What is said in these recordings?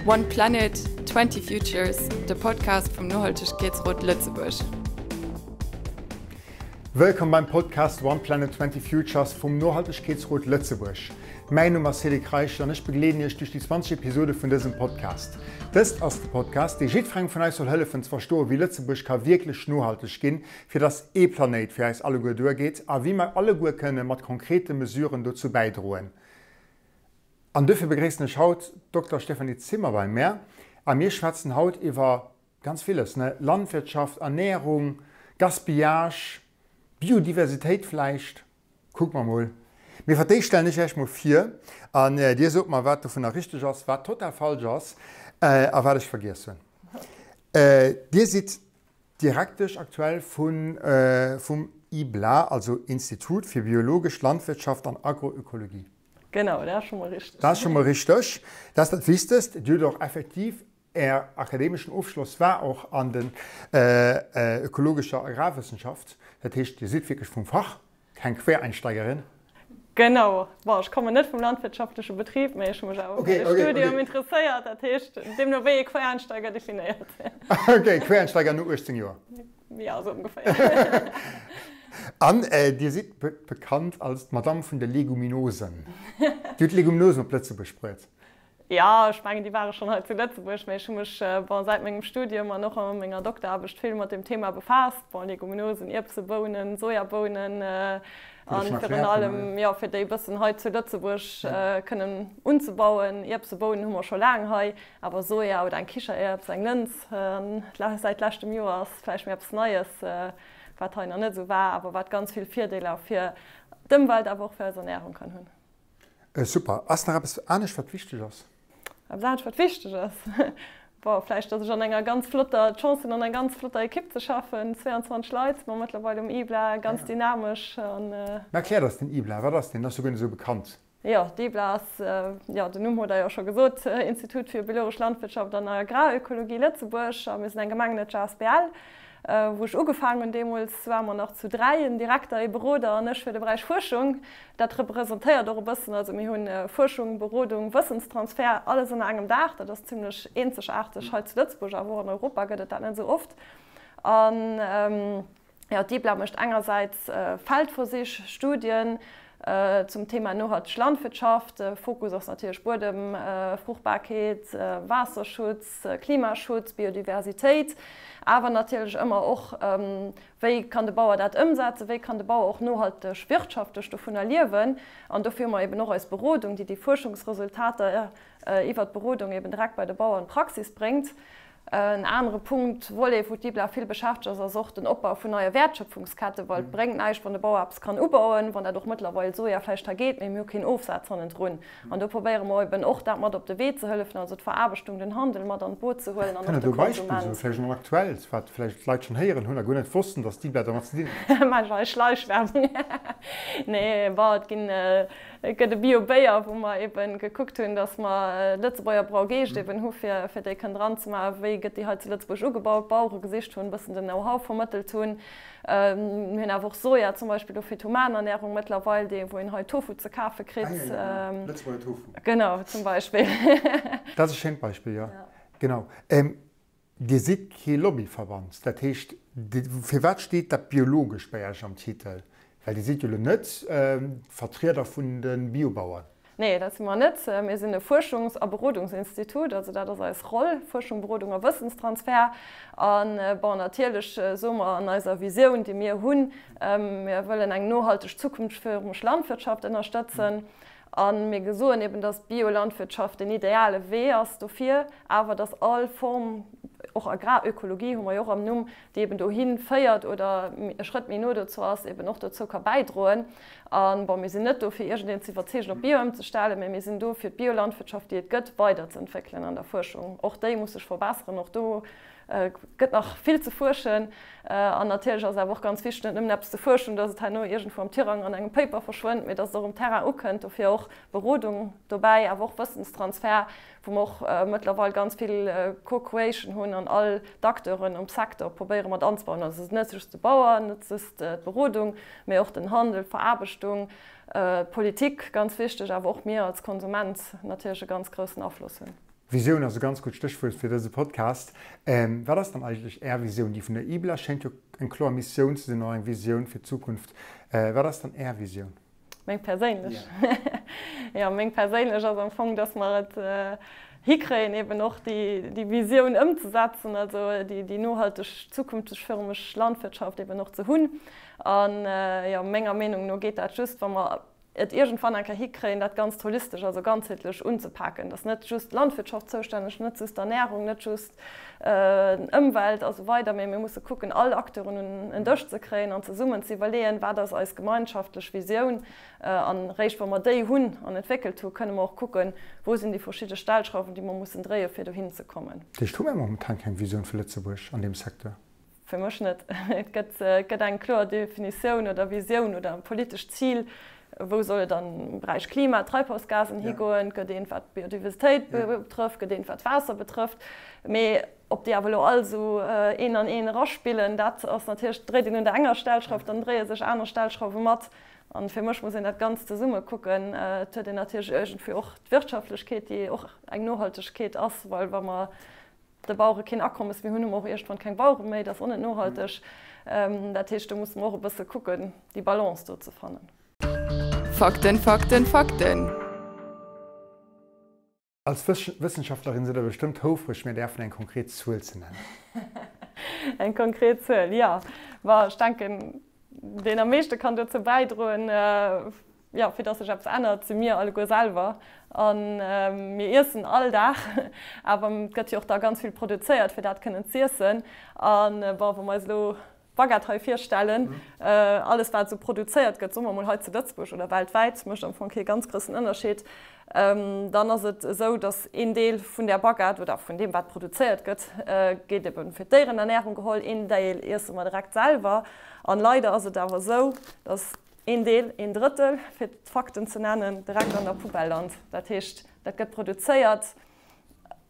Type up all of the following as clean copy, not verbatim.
One Planet, 20 Futures, de Podcast vum Nohaltegkeetsrot Lëtzebuerg. Wëllkomm beim Podcast One Planet, 20 Futures vum Nohaltegkeetsrot Lëtzebuerg. Mäin Numm ass Célie Kreichel an ech begleeden Iech duerch déi 20 Episode vun dësem Podcast. Dëst ass de Podcast, dee jiddwerengem vun eis soll hëllefen ze verstoen, wéi Lëtzebuerg ka wierklech nohalteg ginn, fir dass ee Planéit fir eis alleguer duergeet a wéi mer alleguer kënne mat konkrete Mesuren dozou bäidroen. An duerfir begréissen ech haut d'Dokter Stéphanie Zimmer bei mär a mir schwätzen haut iwwer ganz villes, ne? Landwirtschaft, Ernährung, Gaspillage, Biodiversitéit vläicht. Kucke mer mol. Mee fir d'éischt stellen ech Iech mol vir an Dir sot mer, wat dovunner richteg ass, wat total falsch ass a wat ech vergiess hunn. Dir sidd Direktesch aktuell vum IBLA, also Institut fir biologesch Landwirtschaft an Agroökologie. Genau, dat ass scho mol richteg. Dat ass scho mol richteg. Dat ass dat Wichtegst. Dir hutt och effektiv, Är akademeschen Ofschloss war och an den ökologescher Agrarwëssenschaft. Dat heescht, Dir sidd wierklech vum Fach, keng Quereinsteigerin. Genau. Bon, ech kommen net vum landwirtschaftleche Betrib, mee ech hu mech awer fir de Studium interesséiert. Dat heescht, deemno wéi ee Quereinsteiger definéiert. Okay, Quereinsteiger no 18 Joer. Jo, esou ongeféier. An Dir sidd bekannt als d'Madamm vun de Leguminosen. Dir hutt d'Leguminosen op Lëtzebuerg bruet. Jo, ech mengen, déi ware schonn hei zu Lëtzebuerg, mä ech hu mech, bon, säit mengem Studium an och a menger Dokteraarbecht vill mat deem Thema befaasst, bon, Leguminosen, Ierbsebounen, Sojabounen a virun allem, jo, fir déi e bëssen hei zu Lëtzebuerg kënnen unzebauen. Ierbsebounen hu mer scho laang hei, awer Soja oder eng Kichererbs, eng Lëns, säit leschtem Joer ass vläicht méi eppes Neies, wat hei nach net esou war, awer wat ganz vill Virdeeler fir d'Ëmwelt, awer och fir eis Ernärung kann hunn. Super. Ass nach eppes anescht wat wichteg ass? Eppes anescht wat wichteg ass? Bon, vläicht datt ech an enger ganz flotter, d'Chance hunn an enger ganz flotter Ekipp ze schaffen. 22 Leit si mer mëttlerweil um IBLA, ganz dynamesch an. Mä erkläert eis den IBLA, wat ass deen? Ass jo guer net esou bekannt. Jo, d'IBLA ass, jo den Numm huet der jo scho gesot, Institut fir biologesch Landwirtschaft an Agrarökologie Lëtzebuerg a mir sinn eng gemengenëtzeg asbl. Wou ech ugefaangen hunn deemools, ware mer nach zu 3, en Direkter, ee Beroder an ech fir de Beräich Fuerschung. Dat representéiert och e bëssen, also mir hunn Fuerschung, Berodung, Wëssenstransfer, alles ënner engem Daach. Dat ass zimlech eenzegaarteg hei zu Lëtzebuerg, awer och an Europa gëtt et dat net esou oft. An jo, d'IBLA mécht engersäits Feldversich, Studien zum Thema nohalteg Landwirtschaft. Fokus ass natierlech Buedemfruchtbarkeet, Waasserschutz, Klimaschutz, Biodiversitéit, awer natierlech ëmmer och, wéi kann de Bauer dat ëmsetzen, wéi kann de Bauer och nohalteg wirtschaftlech dovunner liewen. An dofir hu mer eben och eis Berodung, déi déi Fuerschungsresultater iwwert d'Berodung eben direkt bei de Bauer an d'Praxis bréngt. En anere Punkt, Volet, wou d'IBLA vill beschäftegt ass, ass och den Opbau vun neie Wäertschöpfungsketten, well et bréngt näischt, wann de Bauer eppes kann ubauen, wann dat och mëttlerweil Soja vläicht hei geet, mee mir hu keen Ofsaz hannendrun. An do probéiere mer eben och, dat mat op de Wee ze hëllefen, also d'Veraarbechtung, den Handel mat an d'Boot ze huelen an och de Kënnt der do Beispill Konsument. soen, vläicht en aktuellt, wat vläicht d'Leit schonn héieren hunn a guer net wossten, datt d'IBLA dermat ze dinn huet? Maache ech hei Schleichwerbung? Nee, bon, et ginn, et gëtt e Bio-Béier, wou mer eben gekuckt hunn, datt mer Lëtzebuerger Braugeescht eben hu fir, fir déi kënnen dranzemaachen, wéi gëtt déi hei zu Lëtzebuerg ugebaut, Bauere gesicht hunn, e bëssen den Know-how vermëttelt hunn. Mir hunn awer och Soja zum Beispill do fir d'Humanernährung mëttlerweil, dee wou een hei Tofu ze kafe kritt. Ah, ja, ja, ja. Lëtzebuerger Tofu. Genau, zum Beispill. Dat ass e schéint Beispill, jo. Genau. Dir sidd kee Lobbyverband. Dat heescht, firwat steet dat Biologescht bei Iech am Titel? Well Dir sidd jo elo net Vertrieder vun de Biobauern. Nee, dat si mer net. Mir sinn e Fuerschungs a Berodungsinstitut, also dat ass eis Roll, Fuerschung, Berodung a Wëssenstransfer. A bon, natierlech soe mer an eiser Visioun, déi mir hunn, mir wëllen eng nohalteg zukunftsfäeg Landwirtschaft ënnerstëtzen. A mir soen eben, dass d'Biolandwirtschaft den ideale Wee ass dofir, awer dass all Form, och Agrarökologie hu mer jo och am Numm, déi eben dohi féiert oder e Schrëtt méi no dozou ass, eben och dozou ka bäidroen. A bon, mir sinn net do, fir iergendeen ze iwwerzeegen, op Bio ëmzestellen, mä mir sinn do, fir d'Biolandwirtschaft, déi et gëtt, weiderzeentwéckelen an der Fuerschung. Och déi muss sech verbesseren, och do gëtt nach vill ze fuerschen. An natierlech ass et awer och ganz wichteg, net nëmmen eppes ze fuerschen, dass et herno iergendwou am Tirang an engem Paper verschwënnt, mä dass et och um Terrain ukënnt. Dofir och Berodung dobäi, awer och Wëssenstransfer, wou mer och mëttlerweil ganz vill Co-Creation hunn an all d'Acteuren um Secteur probéiere mat anzebauen. Also et ass net just de Bauer, net just d'Berodung, mee och den Handel, d'Veraarbechtung, d'Politik, ganz wichteg, awer och mir als Konsument natierlech e ganz groussen Afloss hunn. Visioun ass e ganz gutt Stéchwuert fir dëse Podcast. Wat ass dann eigentlech Är Visioun? Déi vun der IBLA schéngt jo eng kloer Missioun ze sinn, och eng Visioun fir d'Zukunft. Wat ass dann Är Visioun? Meng perséinlech? Jo, meng perséinlech ass am Fong, dass mer et hikréien, eben och déi Visioun ëmzesetzen, also déi nohalteg, zukunftsförmeg Landwirtschaft eben och ze hunn. An jo, menger Meenung no geet dat just, wa mer et iergendwann eng Kéier hikréien, dat Ganzt holistesch, also ganzheetlech unzepaken, dass net just d'Landwirtschaft zoustänneg, net just d'Ernärung, net just d'Ëmwelt a sou weider, mee mir musse kucken, all Acteuren un en Dësch ze kréien an zesummen ze iwwerleeën, wat ass eis gemeinschaftlech Visioun. An eréischt wa mer déi hunn an entwéckelt hu, kënne mer och kucken, wou sinn déi verschidde Stellschrauwen, déi mer mussen dréien, fir dohin ze kommen. Dat heescht, hu mir momentan keng Visioun fir Lëtzebuerg an deem Secteur? Fir mech net. Et gëtt, et gëtt eng kloer Definitioun oder Visioun oder e politescht Zil, wou soll et am Beräich Klima, Treibhausgasen higoen. Et gëtt eent, wat d'Biodiversitéit betrëfft, gëtt eent, wat d'Waasser betrëfft. Mee ob déi awer elo all esou een an een eraspillen, dat ass natierlech, dréit een un der enger Stellschrauf, dann dréie sech aner Stellschrauwe mat. An fir mech muss een dat Ganzt zesumme kucken. Et huet een natierlech iergendwéi och d'Wirtschaftlechkeet, déi och eng Nohaltegkeet ass, well wa mer de Bauere keen Akommes méi hunn, hu mer och iergendwann keng Bauere méi. Dat ass och net nohalteg. Dat heescht, do musse mer och e bësse kucken, déi Balance do ze fannen. Fakten, Fakten, Fakten! Als Wëssenschaftlerin sidd Der bestëmmt houfreg, mir däerfen eng konkret Zuel ze nennen. Eng konkret Zuel, jo. Bon, ech denken, deen am meeschte kann dozou bäidroen, jo, fir dass sech eppes ännert, si mir alleguer selwer. A mir iessen all Dag, awer et gëtt jo och da ganz vill produzéiert, fir dat kënnen z'iessen. A bon, wa mer eis elo d'Baguette hei virstellen, alles wat esou produzéiert gëtt, soe mer emol hei zu Lëtzebuerg oder weltwäit, mécht am Fong kee ganz groussen Ënnerscheed, dann ass et esou, dass een Deel vun där Baguette oder vun deem wat produzéiert gëtt, geet ebe fir d'Déierenernärung geholl, een Deel iesse mer direkt selwer. An leider ass et awer esou, dass Een Deel, een Drëttel, fir d'Fakten ze nennen, direkt an der Poubelle lant. Dat heescht, dat gëtt produzéiert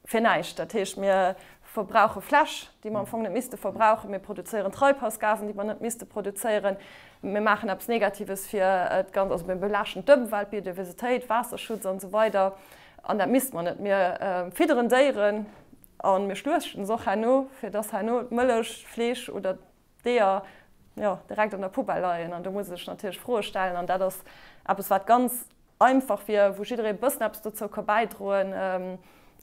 fir näischt. Dat heescht, mir verbrauche Fläch, déi mer am Fong net misste verbrauchen. Mir produzéieren Treibhausgasen, déi mer net misste produzéieren. Mir maachen eppes Negatives fir d'ganz, also mir belaaschten d'Ëmwelt, Biodiversitéit, Waasserschutz an esou weider. An dat misste mer net. Mir fidderen Déieren a mir schluechten se och herno, fir dass herno d'Mëllech, d'Fleesch oder D'Eeër, jo, direkt an der Poubelle leien. An do muss ee sech natierlech Froe stellen. An dat ass eppes, wat ganz einfach wier, wou jidderee e bëssen eppes dozou ka bäidroen.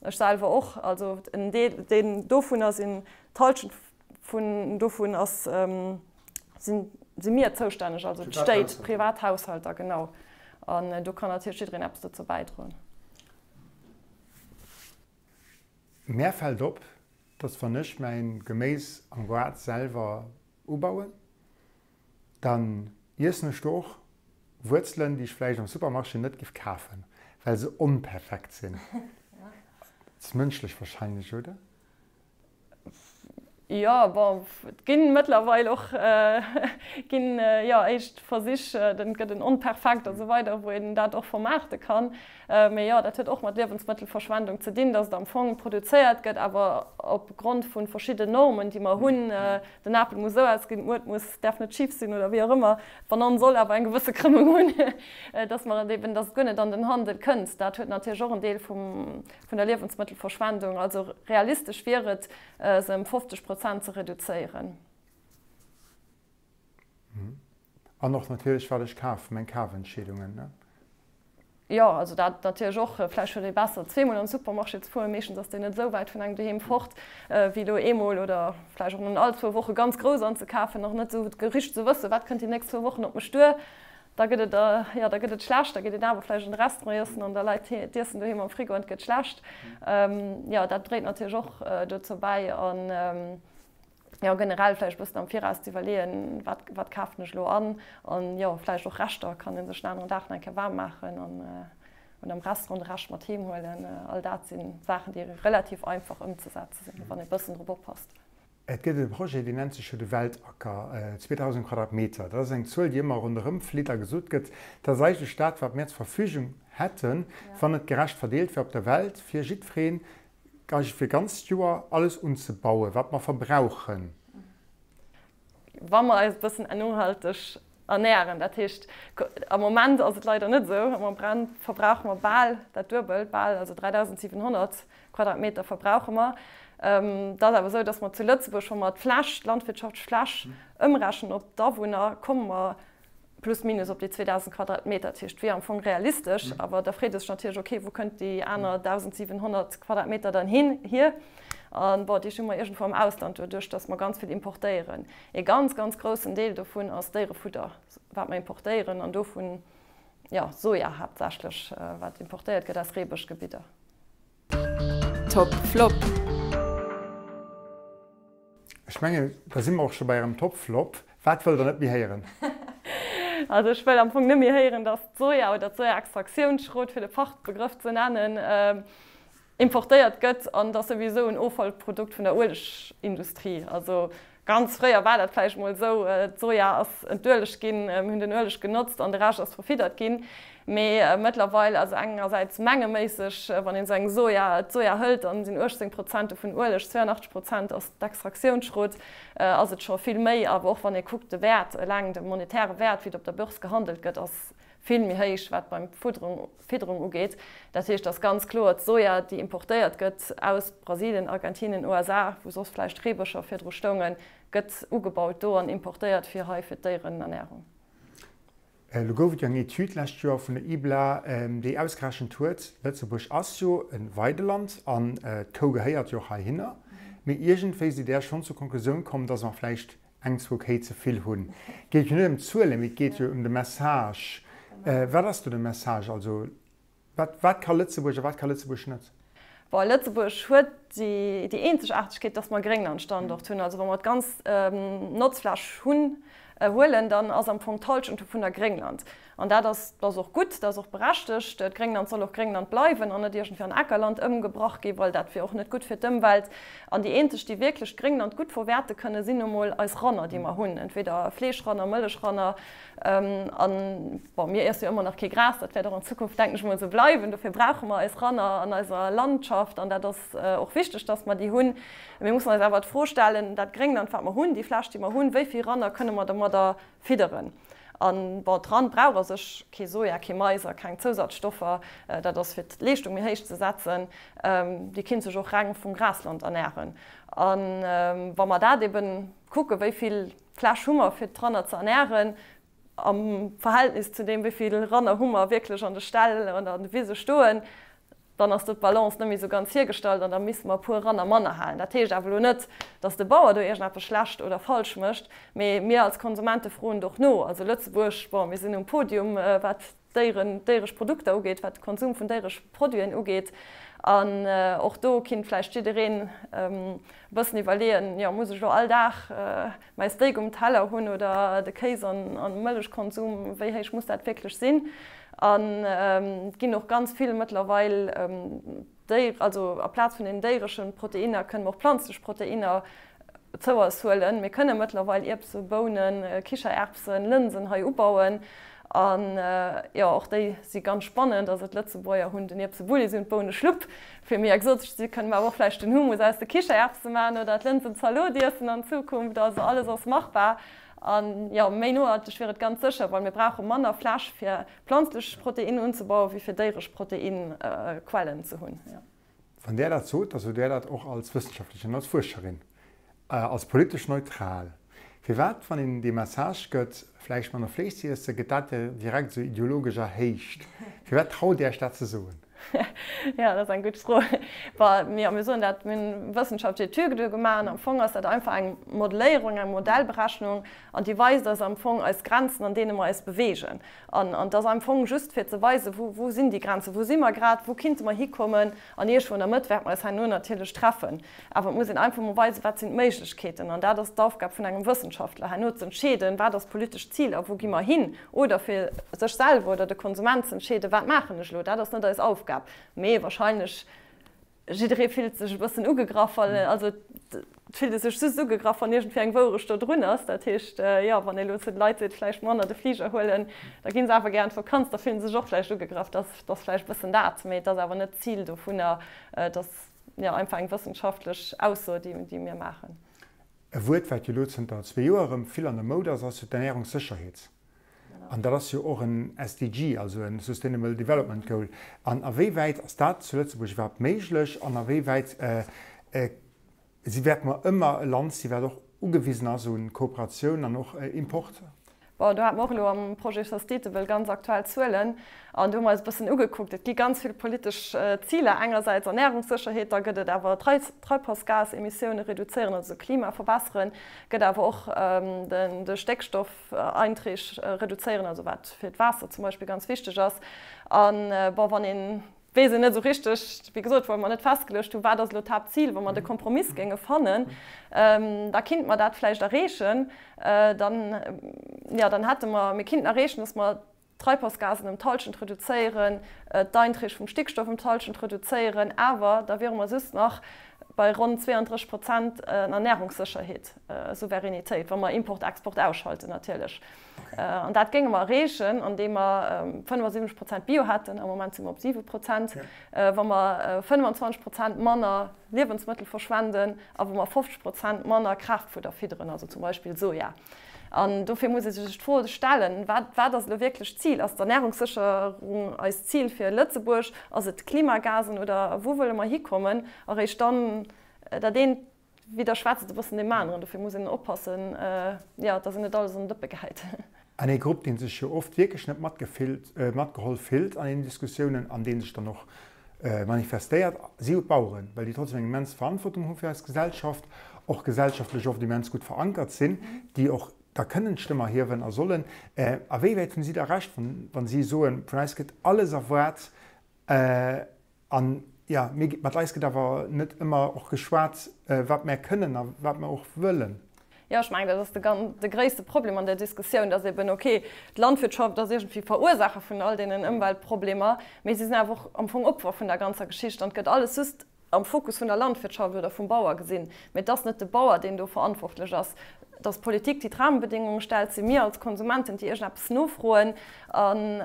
Ech selwer och. Also en Deel, deen dovunner sinn, d'Hallschent vun dovun ass, sinn, si mir zoustänneg, also d'Stéit, privat Haushalter, genau. An do kann natierlech jiddereen eppes dozou bäidroen. Mär fält op, dass wann ech mäin Geméis am Goart selwer ubauen, dann iessen ech do och Wuerzelen, déi ech vläicht am Supermarché net giff kafen, well se onperfekt sinn. Dat ass mënschlech wahrscheinlech, oder? Jo, bon, et ginn mëttlerweil och ginn jo éischt Versich, dann gëtt en onperfekt a sou weider, wou een dat och vermaarte kann. Mee jo, dat huet och mat Liewensmëttelverschwendung ze dinn, dass et am Fong produzéiert gëtt, awer op Grond vu verschidden Normen, déi mer hunn. Den Apel muss esou ausginn, d'Muert muss, däerf net schif sinn oder wéi och ëmmer. D'Banann soll awer eng gewësse Krëmmung hunn, dass mer et eben, dass et guer net an den Handel kënnt. Dat huet natierlech och en Deel vum, vun der Liewensmëttelverschwendung. Also realistesch wier et, se ëm 50 Prozent ze reduzéieren. An och natierlech, wat ech kafen, meng Kafentscheedungen, ne? Jo, also dat natierlech och. Vläicht huet ee besser, zweemol an de Supermarché ze fueren, meeschtens ass deen net esou wäit vun engem doheem fort, wéi elo eemol oder vläicht och nëmmen all zwou Woche ganz grouss anzekafen, nach net esou richteg ze wëssen, wat kënnt déi nächst zwou Wochen op mech duer. Da gëtt et, jo, da gëtt et schlecht, da geet een awer vläicht an de Restaurant iessen an da läit d'Iessen doheem am Frigo an et gëtt schlecht. Jo, dat dréit natierlech och dozou bäi. An jo, generell vläicht e bëssen am Viraus ze iwwerleeën, wat, wat kafen ech elo an. An jo, vläicht och Reschter kann ee sech en aneren Dag nach eng Kéier waarm maachen an oder am Restaurant de Rescht mat heem huelen. All dat si Saachen, déi relativ einfach ëmzesetze sinn, wann ee bëssen drop oppasst. Et gëtt e Projet, deen nennt sech jo de Weltacker, 2.000 Quadratmeter. Dat ass eng Zuel, déi ëmmer ronderëm flitt a gesot gëtt, dat ass eigentlech dat, wat mir zur Verfügung hätten, wann et gerecht verdeelt wär op der Welt, fir jiddwereen eigentlech fir e ganzt Joer alles unzebauen, wat mer verbrauchen. Wa mer eis e bëssen nohalteg. Ernären. Dat heescht, am Moment ass et leider net esou. Am Moment verbrauche mer bal dat Duebelt, bal, also 3.700 Quadratmeter verbrauche mer. Et ass awer esou, datt mer zu Lëtzebuerg, wa mer d'Fläch, d'landwirtschaftlech Fläch ëmrechnen op d'Awunner, komme mer plus minus op déi 2.000 Quadratmeter. Dat heescht, wier am Fong realistesch. Awer da freet ee sech natierlech, okay, wou kënnt déi aner 1.700 Quadratmeter dann hin, hier? An, bon, déi hu mer iergendwou am Ausland, doduerch datt mer ganz vill importéieren. Ee ganz, ganz groussen Deel dovun ass Déierefudder, wat mer importéieren, an dovun, jo, Soja haaptsächlech, wat importéiert gëtt aus Reebëschgebidder. Top Flop. Ech mengen, da si mer och scho bei Ärem Top Flop. Wat wëllt Der net méi héieren? Also ech wëll am Fong net méi héieren, datt d'Soja oder d'Sojaextraktiounsschrot, fir de Fachbegrëff ze nennen, importéiert gëtt an et ass souwisou en Offallprodukt vun der Uelegindustrie. Also ganz fréier war dat vläicht mol esou, d'Soja ass entuelegt ginn, mir hunn den Ueleg genotzt an de Rescht ass verfiddert ginn. Mee mëttlerweil, also engersäits mengeméisseg, wann een esou eng Soja, d'Soja hëlt, dann sinn 18 Prozent dovun Ueleg, 82 Prozent ass d'Extraktiounsschrot, ass et scho vill méi. Awer och wann ee kuckt, de Wäert eleng, de monetäre Wäert, wéi et op der Börse gehandelt gëtt, ass vill méi héich, wat beim Fudderung, Fidderung ugeet. Dat heescht, dass ganz kloer d'Soja, déi importéiert gëtt aus Brasilien, Argentinien, USA, wou soss vläicht Reebëscher virdru stoungen, gëtt ugebaut do an importéiert fir hei fir d'Déierenernährung. Elo gouf et jo eng Etüd d'lescht Joer vun der IBLA, déi ausgerechent huet, Lëtzebuerg ass jo e Weideland an d'Kou gehéiert jo och heihinner, mee iergendwéi sidd Där schonn zur Konklusioun komm, dass mer vläicht eng, zwou Kéi ze vill hunn. Et geet jo net ëm d'Zuelen, mee et geet jo ëm de Message. Wat ass do de Message? Also wat, wat ka Lëtzebuerg a wat ka Lëtzebuerg net? Bon, Lëtzebuerg huet déi, déi Eenzegaartegkeet, dass mer e Grénglandstandort hunn. Also wa mer d'ganz Notzfläch hunn, huelen, dann ass am Fong d'Hallschent dovunner Gréngland. An dat ass, dat ass och gutt, dat ass och berechtegt. D'Gréngland soll och Gréngland bleiwen an net iergendwéi an Ackerland ëmgebrach ginn, well dat wier och net gutt fir d'Ëmwelt. An déi eenzeg, déi wierklech d'Gréngland gutt verwäerte kënnen, sinn nu mol eis Ranner, déi mer hunn, entweder Fleeschranner, Mëllechranner. An, bon, mir iesse jo ëmmer nach kee Gras, dat wäert och an Zukunft, denken ech mol, esou bleiwen. Dofir brauche mer eis Ranner an eiser Landschaft an dat ass och wichteg, dass mer déi hunn. Mir mussen eis awer d'Fro stellen, dat Gréngland, wat mer hunn, déi Fläch, déi mer hunn, wéi vill Ranner kënne mer domadder fidderen. An bon, d'Rand brauch a sech kee Soja, kee Mais a keng Zousatzstoffer, dat ass fir d'Leeschtung méi héich ze setzen. Déi kinnt sech och reng vum Grasland ernären. A wa mer dat eben kucken, wéi vill Fläch hu mer fir d'Ranner ze ernären, am Verhältnis zu deem wéi vill Ranner hu mer wierklech an de Ställ oder an de Wise stoen, dann ass do d'Balance net méi esou ganz hiergestallt an da misste mer e puer Ranner manner halen. Dat heescht awer elo net, datt de Bauer do iergendeppes schlecht oder falsch mécht, mee mir als Konsumente froen et och no. Also Lëtzebuerg, bon, mir sinn um Podium, wat d'Déieren, déieresch Produkter ugeet, wat de Konsum vun déieresch Produiten ugeet. An och do kinnt vläicht jiddereen e bëssen iwwerleeën, jo, muss ech elo all Dag mäi Steak um Teller hunn oder de Kéis an Mëllechkonsum, wéi héich muss dat wierklech sinn? An et ginn och ganz vill mëttlerweil Déier, also aplaz vun den déiereschen Proteinner kënne mer och planzlech Proteinner zou eis huelen. Mir kënne mëttlerweil Ierbse, Bounen, Kichererbsen, Lënsen hei ubauen. An jo, och déi si ganz spannend. Also d'Lëtzebuerger hunn den Ierbsebulli, si hunn d'Bouneschlupp. Fir méi exotesch ze si kënne mer awer och vläicht den Hummus aus de Kichererbse maachen oder d'Lënsenzalot iessen an Zukunft. Also alles ass machbar. An jo, méi nohalteg wier et ganz sécher, well mir brauche manner Fläch fir planzlech Protein unzebauen, wéi fir déieresch Proteinquellen ze hunn. Wann Där dat sot, da sot Där dat och als Wëssenschaftlerin, als Fuerscherin, als politesch neutral. Firwat, wann een dee Message gëtt, vläicht manner Fleesch ze iessen, gëtt dat direkt esou ideologesch erhéicht? Firwat traut Där Iech dat ze soen? Jo, dat ass eng gutt Fro. Bon, jo, mir soen dat, mir hunn wëssenschaftlech Etüde gemaach an am Fong ass dat einfach eng Modelléierung, eng Modellberechnung an déi weist eis am Fong eis Grenzen, an deene mer eis beweegen. An et ass am Fong just fir ze weisen, wou, wou sinn déi Grenzen, wou si mer grad, wou kinnte mer hikommen an iergendwou an der Mëtt wäerte mer eis herno natierlech treffen. Awer et muss een einfach mol weisen, wat sinn d'Méiglechkeeten. An dat ass d'Aufgab vun engem Wëssenschaftler, herno ze entscheeden, wat ass d'politescht Zil a wou gi mer hin, oder fir sech selwer oder de Konsument ze entscheeden, wat maachen ech elo. Dat ass net eis Aufgab. Mee wahrscheinlech Jidderee fillt sech e bëssen ugegraff, well, also et fillt ee sech just ugegraff, wann iergendwéi eng Wourecht do drun ass. Dat heescht, jo, wann ee lo zu de Leit seet, vläicht manner de Fliger huelen, da gi se awer gär an d'Vakanz, da fillen se sech och vläicht ugegraff. Dat ass vläicht e bëssen dat, mee et ass awer net d'Zil dovunner. Et ass, jo, einfach eng wëssenschaftlech Ausso, déi, déi mir maachen. E Wuert, wat jo elo zënter zwee Joer erëm vill an der Moud ass, ass jo d'Ernärungssécherheet. An dat ass jo och en SDG, also e Sustainable Development Goal. An a wéi wäit ass dat zu Lëtzebuerg iwwerhaapt méiglech an a wéi wäit si wäerte mer ëmmer e Land si wat och ugewisen ass un Kooperatioun an och Import? Bon, do hate mer och elo am Projet Sustaitable ganz aktuell Zuelen an do hu mer eis e bëssen ugekuckt. Et gi ganz vill politesch Ziler, engersäits Ernärungssécherheet, da gëtt et awer Treibhausgasemissioune reduzéieren, also Klima verbesseren, gëtt awer och de Stéckstoffeinträg reduzéieren, also wat fir d'Waasser zum Beispill ganz wichteg ass. An bon, wann een weess een net esou richteg, wéi gesot, well mer net festgeluecht hunn, wat ass elo d'Haaptzil. Wa mer de Kompromiss géinge fannen, da kinnte mer dat vläicht erreechen. Dann, jo, dann hätte mer, mir kinnten erreechen, dass mer d'Treibhausgasen ëm d'Hallschent reduzéieren, d'Einträg vum Stickstoff ëm d'Hallschent reduzéieren, awer da wiere mer just nach bei ronn 32 Prozent Ernährungssécherheet, Souveränitéit, wa mer Import-Export ausschalten natierlech. An dat géinge mer erreechen, andeem mer 75 Prozent Bio hätten, am Moment si mer op 7 Prozent, wa mer 25 Prozent manner Liewensmëttel verschwenden a wa mer 50 Prozent manner Kraaftfudder fidderen, also zum Beispill Soja. An dofir muss ee sech d'Fro stellen, Wat, wat ass elo wierklech d'Zil? Ass d'Ernärungssécherung eist Zil fir Lëtzebuerg? Ass et d'Klimagasen oder wou wëlle mer hikommen? Eréischt dann, dat eent widderschwätzt e bëssen deem aneren. Dofir muss een oppassen, jo, dass een net alles an den Dëppe gehäit. An ee Grupp, dee sech jo oft wierklech net matgefillt, matgeholl fillt an deenen Diskussiounen an dee sech dann och manifestéiert, si jo d'Baueren, well déi trotzdem eng immens Verantwortung hu fir eis Gesellschaft, och gesellschaftlech oft immens gutt verankert sinn, déi och da kënnen d'Stëmm erhiewen a sollen. A wéi wäit hunn si da Recht, wann si soen, vun eis gëtt alles erwaart, An jo, mir, mat eis gëtt awer net ëmmer och geschwat, wat mär kënnen a wat mer och wëllen. Jo, ech mengen, dat ass de gan, de gréisste Problem an där Diskussioun, dass eben, okay, d'Landwirtschaft ass iergendwéi Verursaacher vun all deenen Ëmweltproblemer, mee si sinn awer och am Fong Opfer vun der ganzer Geschicht an et gëtt alles just am Fokus vun der Landwirtschaft oder vum Bauer gesinn. Mee et ass net de Bauer, deen do verantwortlech ass. Et ass d'Politik, déi d'Rahmenbedingungen stellt, si mir als Konsumenten, déi iergendeppes nofroen. An,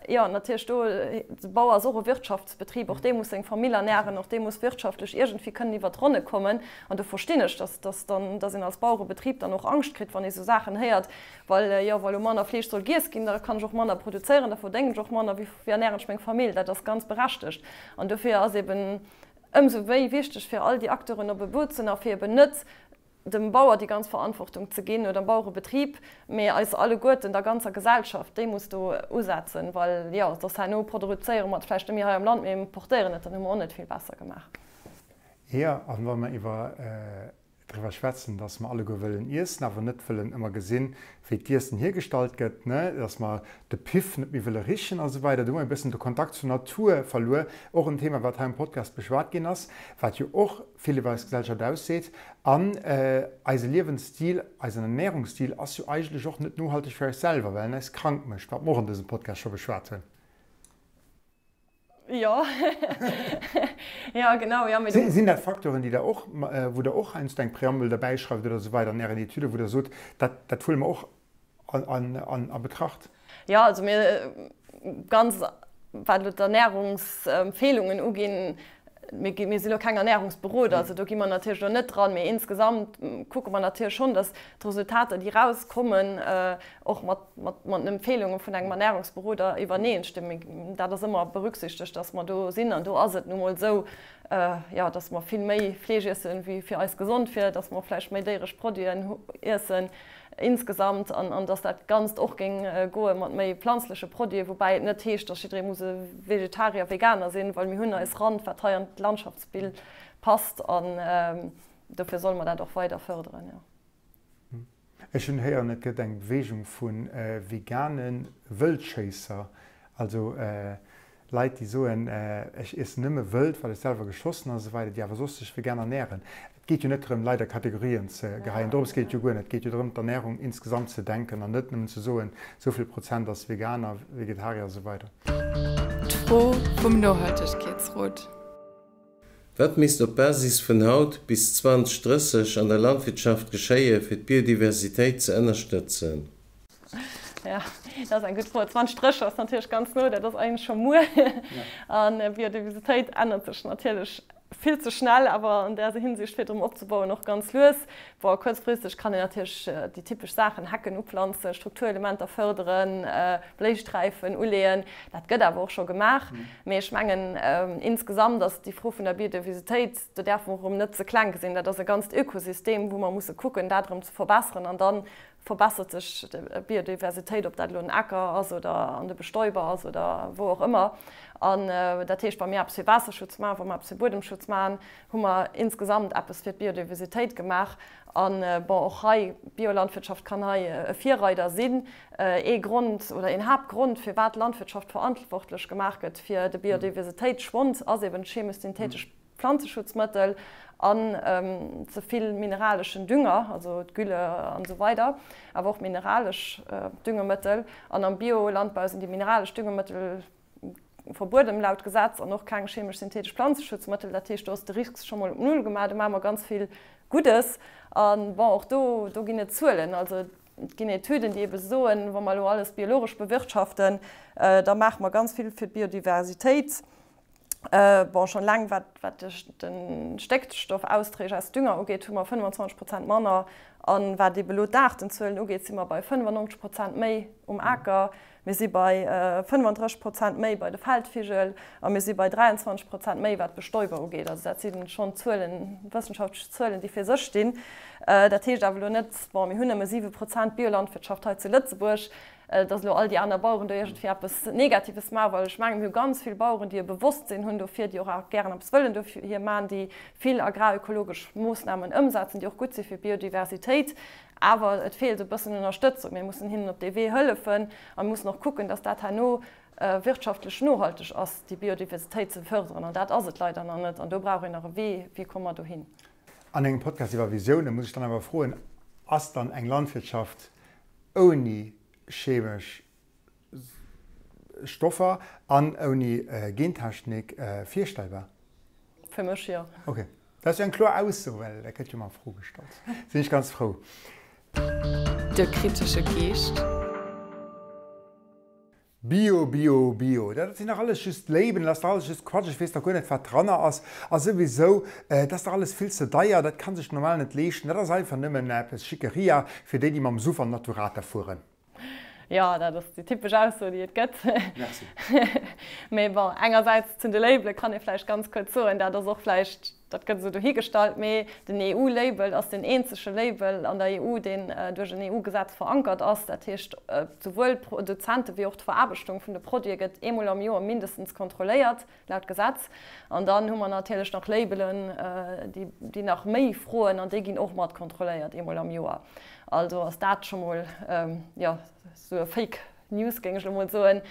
jo, natierlech do, de Bauer ass och e Wirtschaftsbetrib, och dee muss seng Famill ernären, och dee muss wirtschaftlech iergendwéi kënnen iwwer d'Ronne kommen. An do verstinn ech, dass, dass dann, dass een als Bauerebetrib dann och Angscht kritt, wann ee sou Saachen héiert, well, jo, wa lo manner Fleesch soll giess ginn, da kann ech och manner produzéieren, da verdéngen ech och manner, wéi, wéi ernären ech meng Famill? Dat ass ganz berechtegt. An dofir ass eben ëmsou méi wichteg, fir all déi Acteuren op e Boot ze hunn a fir eben net dem Bauer déi ganz Verantwortung ze ginn oder dem Bauerebetrib, mee eis alleguerten, der ganzer Gesellschaft, déi muss do usetzen, well, jo, soss herno produzéiere mer et vläicht net méi hei am Land, mee importéieren et, dann hu mer och net vill besser gemaach. Jo, a wa mer iwwer driwwer schwätzen, dass mer alleguer wëllen iessen, awer net wëllen ëmmer gesinn, wéi d'Iessen hiergestallt gëtt, ne, dass mer de Piff net méi wëlle richen a sou weider, do hu mer e bëssen de Kontakt zur Natur verluer, och en Thema, wat hei am Podcast beschwat ginn ass, wat jo och vill iwwer eis Gesellschaft ausseet. An eise Liewensstil, eisen Ernährungsstil ass jo eigentlech och net nohalteg fir eis selwer, well en eis krank mécht, wat mer och an dësem Podcast scho beschwat hunn. Jo, jo genau, jo, mee do. Sinn dat Facteuren, déi Der och, wou Der och heiansdo eng Preambel derbäischreift oder esou weider an Ären Etüden, wou Der sot, dat, dat huele mer och a Betracht? Jo, also mir ganz, wat elo d'Ernährungsempfehlungen uginn, mir gi, mir sinn elo keng Ernährungsberoder, also do gi mer natierlech elo net dran, mee insgesamt kucke mer natierlech schonn, datt d'Resultater, déi erauskommen, och mat, mat, mat den Empfehlunge vun engem Ernährungsberoder iwwerneeënstëmmen. Dat ass ëmmer berücksichtegt, datt mer do sinn. An do ass et nu mol esou, jo, datt mer vill méi Fleesch iessen, wéi fir eis gesond wier, datt mer vläicht méi déieresch Produiten iessen insgesamt an, an datt dat Ganzt och géing goe mat méi planzleche Produiten, woubäi et net heescht, datt jidderee muss e Vegetarier, Veganer sinn, well mir hunn eis Rand, wat hei an d'Landschaftsbild passt an dofir solle mer dat och weider fërderen, jo. Ech hunn héieren, et gëtt eng Beweegung vu vegane Wëldschéisser, also Leit, déi soen, ech iessen nëmme Wëld, wat ech selwer geschoss hunn an esou weider, déi awer soss sech vegan ernären. Et geet jo net drëm, Leit a Kategorien ze geheien, dorëms geet et jo guer net. Et geet jo drëm, d'Ernärung insgesamt ze denken an net nëmmen ze soen, esou vill Prozent ass Veganer, Vegetarier a sou weider. D'Fro vum Nohaltegkeetsrot. Wat misst op Basis vun haut bis 2030 an der Landwirtschaft geschéie fir d'Biodiversitéit ze ënnerstëtzen? Jo, dat ass eng gutt Fro. 2030 ass natierlech ganz no, dat ass eigentlech scho muer. An Biodiversitéit ännert sech natierlech. Vill ze schnell, awer an där Hinsicht fir et erëm opzebauen och ganz lues. Bon, kuerzfristeg kann een natierlech déi typesch Saachen, Hecken uplanzen, Strukturelementer fërderen, Bléisträifen uleeën, dat gëtt awer och scho gemaach. Mee ech mengen, insgesamt ass déi Fro vun der Biodiversitéit, do däerfe mer och erëm net ze kleng gesinn, dat ass e ganzt Ökosystem, wou mer musse kucken, dat erëm ze verbesseren an dann verbessert sech d'Biodiversitéit, ob dat elo en Acker ass oder an de Bestäuber ass oder wou och ëmmer. An dat heescht, wa mir eppes fir Waasserschutz maachen, wa mir eppes fir Buedemschutz maachen, hu mer insgesamt eppes fir d'Biodiversitéit gemaach. An, bon, och hei, d'Biolandwirtschaft kann hei e Virreider sinn. Ee Grond oder een Haaptgrond, firwat d'Landwirtschaft verantwortlech gemaach gëtt fir de Biodiversitéitsschwond, ass eben d'chemesch-synthetesch Pflanzeschutzmëttel an ze vill mineraleschen Dünger, also d'Gülle an esou weider, awer och mineralesch Düngemëttel. An am Biolandbau sinn déi mineralesch Düngemëttel verbueden laut Gesetz an och keng chemesch-synthetesch Pflanzeschutzmëttel. Dat heescht, do ass de Risk scho mol op Null gemaach. Do maache mer ganz vill Guddes. A bon, och do, do ginn et Zuelen. Also et ginn Etüden, déi ebe soen, wa mer elo alles biologesch bewirtschaften, da maache mer ganz vill fir d'Biodiversitéit. Bon, schonn eleng wat wat de Stéckstoffausträg aus Dünger ugeet, hu mer 25 Prozent manner. A wat ebe elo d'Aartenzuelen ugeet, si mer bei 95 Prozent méi um Aker, mir si bei 35 Prozent méi bei de Feldvigel a mir si bei 23 Prozent méi wat d'Bestäuber ugeet. Also dat si schonn Zuelen, wëssenschaftlech Zuelen, déi fir sech stinn. Dat heescht awer elo net, bon, mir hunn nëmme 7 Prozent Biolandwirtschaft hei zu Lëtzebuerg, dass elo all déi aner Baueren do iergendwéi eppes Negatives maachen, well ech mengen, mir hu ganz vill Baueren, déi e Bewosstsinn hunn dofir, déi och gären eppes wëllen dofir maachen, déi vill agrarökologesch Moossnamen ëmsetzen, déi och gutt si fir d'Biodiversitéit. Awer et feelt e bëssen Ënnerstëtzung. Mir mussen hinnen op dee Wee hëllefen a mir mussen och kucken, dass dat herno wirtschaftlech nohalteg ass, déi Biodiversitéit ze fërderen. An dat ass et leider nach net. An do brauch een nach e Wee, wéi komme mer dohin. An engem Podcast iwwer Visioune muss ech dann awer froen, Ass dann eng Landwirtschaft ouni chemesch Stoffer an ouni Gentechnik virstellbar? Fir mech jo. Ok, dat ass jo eng kloer Ausso, well dat gëtt jo ëmmer a Fro gestallt. Sinn ech ganz frou. De kritesche Geescht. Bio, Bio, Bio, dat sinn dach alles just Labelen, dat ass dach alles just Quatsch, ech weess dach guer net wat dranner ass a souwisou, dat ass dach alles vill ze deier, dat kann sech normal net leeschten, dat ass einfach nëmmen eppes Schickeria fir déi, déi mam Suff an Naturata fueren. Jo, dat ass déi typesch Ausso, déi et gëtt. Merci. Mee bon, engersäits zu de Labele kann ee vläicht ganz kuerz soen, dat ass och vläicht Dat gëtt esou dohigestallt, mee den EU-Label ass deen eenzege Label an der EU, deen duerch en EU-Gesetz verankert ass. Dat heescht, souwuel d'Produzente wéi och d'Veraarbechtung vun de Produite gëtt eemol am Joer mindestens kontrolléiert, laut Gesetz. An dann hu mer natierlech nach Labelen, déi nach méi froen, an déi ginn och mat kontrolléiert eemol am Joer. Also ass dat scho mol, jo, esou e Fake. News, géing ech elo mol soen.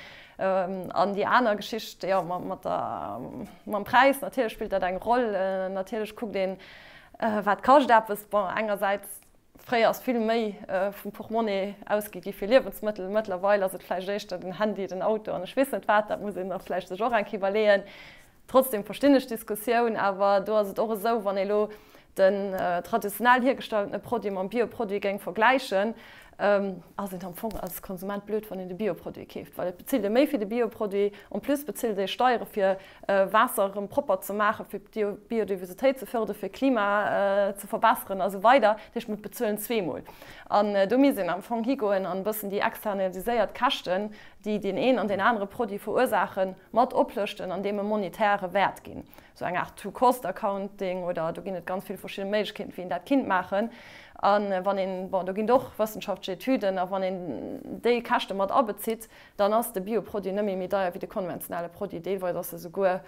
An déi aner Geschicht, jo, mat der, mam Präis, natierlech spillt dat eng Roll. Natierlech kuckt een, wat kascht eppes. Bon, engersäits, fréier ass vill méi vum Portmonnaie ausgi gi fir Liewensmëttel. Mëttlerweil ass et vläicht éischter den Handy, den Auto an ech weess net wat. Dat muss een da vläicht sech och eng Kéier iwwerleeën. Trotzdem verstinn ech d'Diskussioun, awer do ass et och esou, wann ee lo den traditionell hiergestalltene Produit mam Bioproduit géing vergläichen, ass een am Fong als Konsument blöd, wann een de Bioproduit keeft, well et bezilt ee méi fir de Bioproduit, en plus bezilt ee Steiere fir Waasser erëm propper ze maachen, fir d'Biodiversitéit ze fërderen, fir Klima ze verbesseren a sou weider. Dat heescht, mir bezuelen zweemol. An do misst een am Fong higoen an e bëssen déi externaliséiert Käschten, déi deen een an deen anere Produit verursaachen, mat oplëschten an deem e monetäre Wäert ginn, esou eng Aart True-Cost Accounting oder do ginn et ganz vill verschidde Méiglechkeeten, wéi een dat kinnt maachen. A wann een, bon, do ginn et och wëssenschaftlech Etüden, a wann een déi Käschte mat abezitt, dann ass de Bioproduit net méi méi deier wéi de konventionelle Produit, deelweis ass e souguer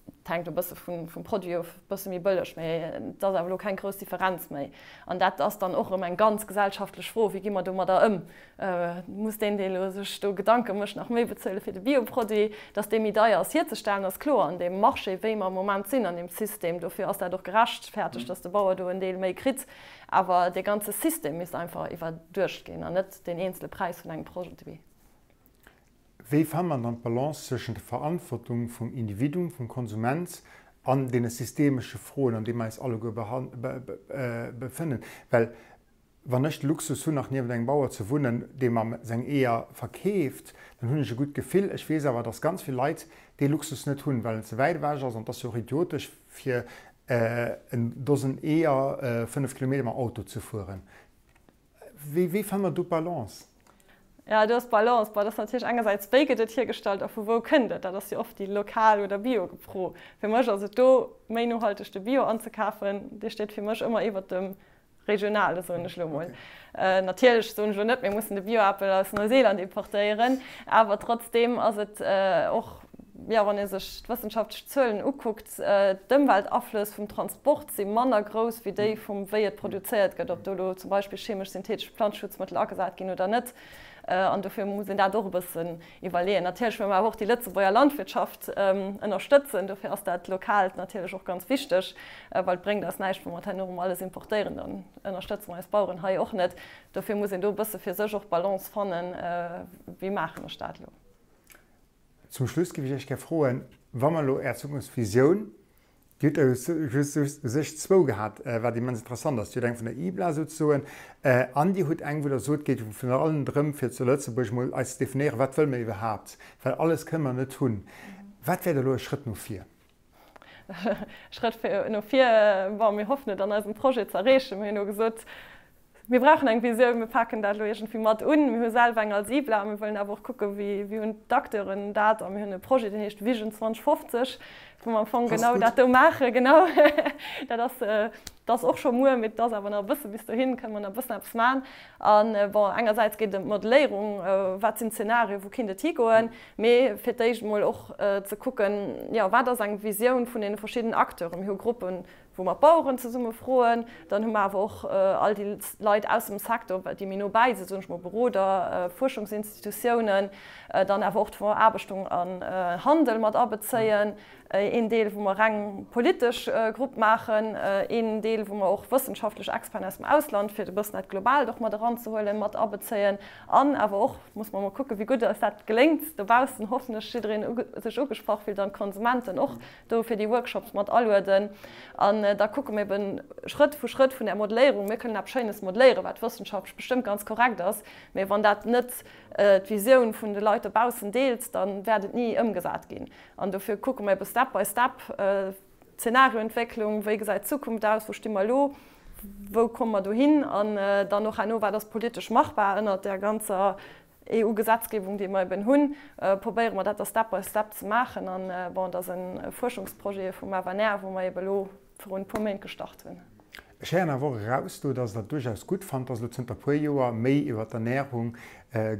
Et hänkt e bësse vum Produit of, e bësse méi bëlleg, mee et ass awer elo keng grouss Differenz méi. An dat ass dann och erëm eng ganz gesellschaftlech Fro, Wéi gi mer domadder ëm? Muss deen, dee elo sech do Gedanke mécht, nach méi bezuele fir de Bioproduit? Datt dee méi deier ass hierzestellen, ass kloer an deem Marché, wéi mer am Moment sinn, an deem System. Dofir ass dat och gerechtfertegt, datt de Bauer do en Deel méi kritt. Awer dee ganze System misst einfach iwwerduecht ginn an net deen eenzele Präis vun engem Produit. Wéi fannt mer dann d'Balance zwëschent der Verantwortung vum Individuum, vum Konsument an deene systemesche Froen, an deem mer eis alleguer befënnen? Well. Wann ech de Luxus hunn, nach niewent engem Bauer ze wunnen, dee mer seng Eeër verkeeft, dann hunn ech e gutt Gefill. Ech weess awer, dass ganz vill Leit dee Luxus net hunn, well en ze wäit ewech ass. An et ass jo och idiotesch, fir en Dosen Eeër 5 Kilometer mam Auto ze fueren. Wéi, wéi fanne mer do d'Balance? Jo, do ass d'Balance. Bon, dat ass natierlech engersäits, wéi gëtt et hiergestallt a vu wou kënnt et? Dat ass jo oft déi lokal oder Bio-Fro. Fir mech ass et do méi nohalteg, de Bio anzekafen. Dee steet fir mech ëmmer iwwert dem regionale, soen ech elo mol. Natierlech soen ech elo net, mir mussen de Bio-Apel aus Neuseeland importéieren, awer trotzdeem ass et och, jo, wann ee sech d'wëssenschaftlech Zuelen ukuckt, d'Ëmweltaflëss vum Transport si manner grouss wéi déi vum wéi et produzéiert gëtt, ob do elo zum Beispill chemesch-synthetesch Planzeschutzmëttel agesat ginn oder net. An dofir muss een dat och e bëssen iwwerleeën. Natierlech wëlle mer awer och déi Lëtzebuerger Landwirtschaft ënnerstëtzen. Dofir ass dat Lokaalt natierlech och ganz wichteg, well et bréngt eis näischt, wa mer herno erëm alles importéieren, dann ënnerstëtze mer eis Baueren hei och net. Dofir muss een do e bësse fir sech och d'Balance fannen, wéi maachen ech dat elo. Zum Schluss géif ech Iech gär froen, wa mer elo Är Zukunftsvisioun, Dir hutt der jo just u sech zwou gehat, wat immens interessant ass, Dir hutt eng vun der IBLA souzesoen an Dir hutt eng, wou Der sot, et geet virun allem drëm, fir zu Lëtzebuerg emol eis ze definéieren, wat wëlle mer iwwerhaapt, well alles kënne mer net hunn. Wat wär da elo e Schrëtt no vir? Schrëtt no vir, bon, mir hoffen et an eisem Projet ze erreechen. Mir hunn elo gesot, Mir brauchen eng Visioun, mir paken dat elo iergendwéi mat un. Mir hu selwer eng als IBLA a mir wëllen awer och kucken, wéi wéi hunn d'Acteuren dat. A mir hunn e Projet, deen heescht Vision 2050, wou mer am Fong genau dat do maachen. Genau, dat ass, dat ass och scho muer, mee et ass awer nach e bësse bis dohin, kënne mer nach e bëssen eppes maachen. An bon, engersäits geet et ëm d'Modelléierung, wat sinn d'Zenarien, wou kinnt et higoen, mee fir d'éischt emol och ze kucken, jo, wat ass eng Visioun vun deene verschiddenen Acteuren. Mir hu Gruppen, wou mer d'Baueren zesumme froen. Dann hu mer awer och all déi Leit aus dem Secteur, déi méi no bäi sinn, soen ech mol, Beroder, Fuerschungsinstitutiounen, dann awer och d'Veraarbechtung an Handel mat abezéien, een Deel, wou mer reng politesch Grupp maachen, een Deel, wou mer och wëssenschaftlech Experten aus dem Ausland, fir e bëssen dat Globaalt och mat eranzehuelen, mat abezéien an awer och, muss mer mol kucken, wéi gutt eis dat geléngt dobaussen, hoffentlech jiddereen sech ugesprach fillt an d'Konsumenten och, do fir déi Workshops mat alueden an da kucke mir eben Schrëtt vu Schrëtt vun där Modelléierung. Mir kënnen eppes Schéines modelléieren, wat wëssenschaftlech bestëmmt ganz korrekt ass, mee wann dat net d'Visioun vun de Leit dobaussen deelt, da wäert et ni ëmgesat ginn. An dofir kucke mir eben Step by Step, Zenarioentwécklung, wéi gesäit d'Zukunft aus, wou sti mer elo, wou komme mer dohin an dann och herno, wat ass politesch machbar ënnert där ganzer EU-Gesetzgebung, déi mer eben hunn, probéiere mer dat da Step by Step ze maachen. An, bon, et ass e Fuerschungsprojet vum FNR, wou mer eben elo virun e puer Méint gestart hunn. Ech héieren awer och eraus do, dass Der et duerchaus gutt fannt, dass elo zënter e puer Joer méi iwwer d'Ernärung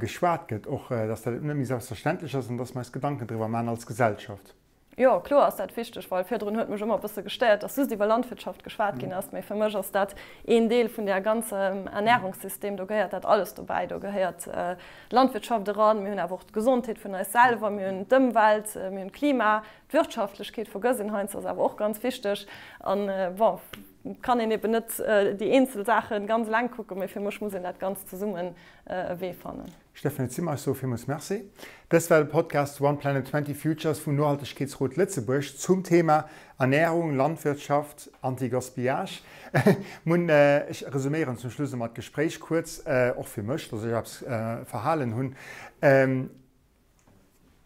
geschwat gëtt, och dass dat net méi selbstverständlech ass an dass mer eis Gedanken driwwer maachen als Gesellschaft. Jo, kloer ass dat wichteg, well virdrun huet mech ëmmer e bësse gestéiert, dass just iwwer Landwirtschaft geschwat ginn ass. Mee fir mech ass dat een Deel vun där ganzem Ernährungssystem. Do gehéiert dat alles dobäi. Do gehéiert d'Landwirtschaft eran, mir hunn awer och d'Gesondheet vun eis selwer, mir hunn d'Ëmwelt, mir hunn d'Klima, d'Wirtschaftlechkeet vergëss een heiansdo, ass awer och ganz wichteg. An, bon, et kann een eben net déi eenzel Saache ganz eleng kucken, mee fir mech muss een dat Ganzt zesummen e Wee fannen. Stéphanie Zimmer, ech soe villmools Merci. Dëst war de Podcast One Planet 20 Futures vum Nohaltegkeetsrot Lëtzebuerg zum Thema Ernährung, Landwirtschaft, Anti-Gaspillage. Mun, ech resuméieren zum Schluss emol d'Gespréich kuerz, och fir mech, dass ech eppes verhalen hunn.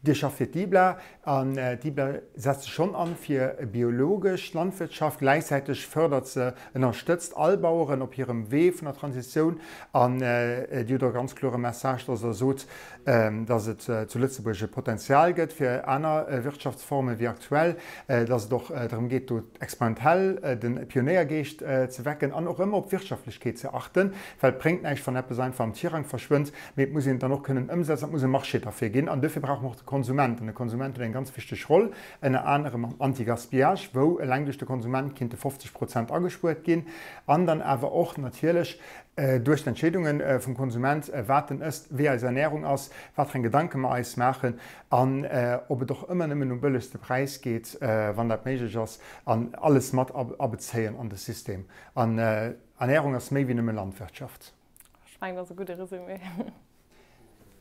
Dir schafft fir d'IBLA an d'IBLA setzt sech schonn an fir biologesch Landwirtschaft. Gläichzäiteg fërdert se, ënnerstëtzt all Baueren op hirem Wee vun der Transitioun. An Dir hutt och e ganz klore Message, dass Der sot, dass et zu Lëtzebuerg e Potenzial gëtt fir aner Wirtschaftsformen wéi aktuell, dass et och drëm geet, do experimentell de Pionéiergeescht ze wecken an och ëmmer op d'Wirtschaftlechkeet ze achten, well et bréngt näischt, wann eppes einfach am Tirang verschwënnt. Mee et muss een et dann och kënnen ëmsetzen, et muss e Marché derfir ginn. An duerfir brauche mer och de Konsument. An de Konsument huet eng ganz wichteg Roll, ënner anerem am Anti-Gaspillage, wou eleng duerch de Konsument kinnte 50 Prozent agespuert ginn. An dann awer och natierlech duerch d'Entscheedunge vum Konsument, wat en ësst, wéi eis Ernährung ass, wat fir eng Gedanke mer eis maachen an ob et och ëmmer nëmmen um bëllegste Präis geet, wann dat méiglech ass, an alles mat abezéien an de System. An Ernährung ass méi wéi nëmme Landwirtschaft. Ech mengen, dat ass e gudde Resumé.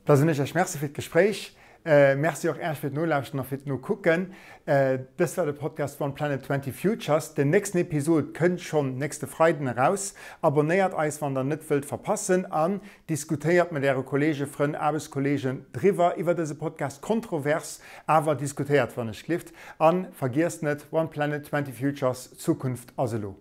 Da soen ech Iech Merci fir d'Gespréich. Merci och Äech fir d'Nolauschten a fir d'Nokucken. Dëst war de Podcast One Planet 20 Futures. Den nächsten Episod kënnt schonn nächste Freiden eraus. Abonnéiert eis wann der net wëllt verpassen an diskutéiert mat äre Kollegen, Frënn, Aarbechtskolleegen driwwer iwwer dëse Podcast. Kontrovers, awer diskutéiert wann ech glift. An vergiesst net, One Planet 20 Futures, d'Zukunft ass elo.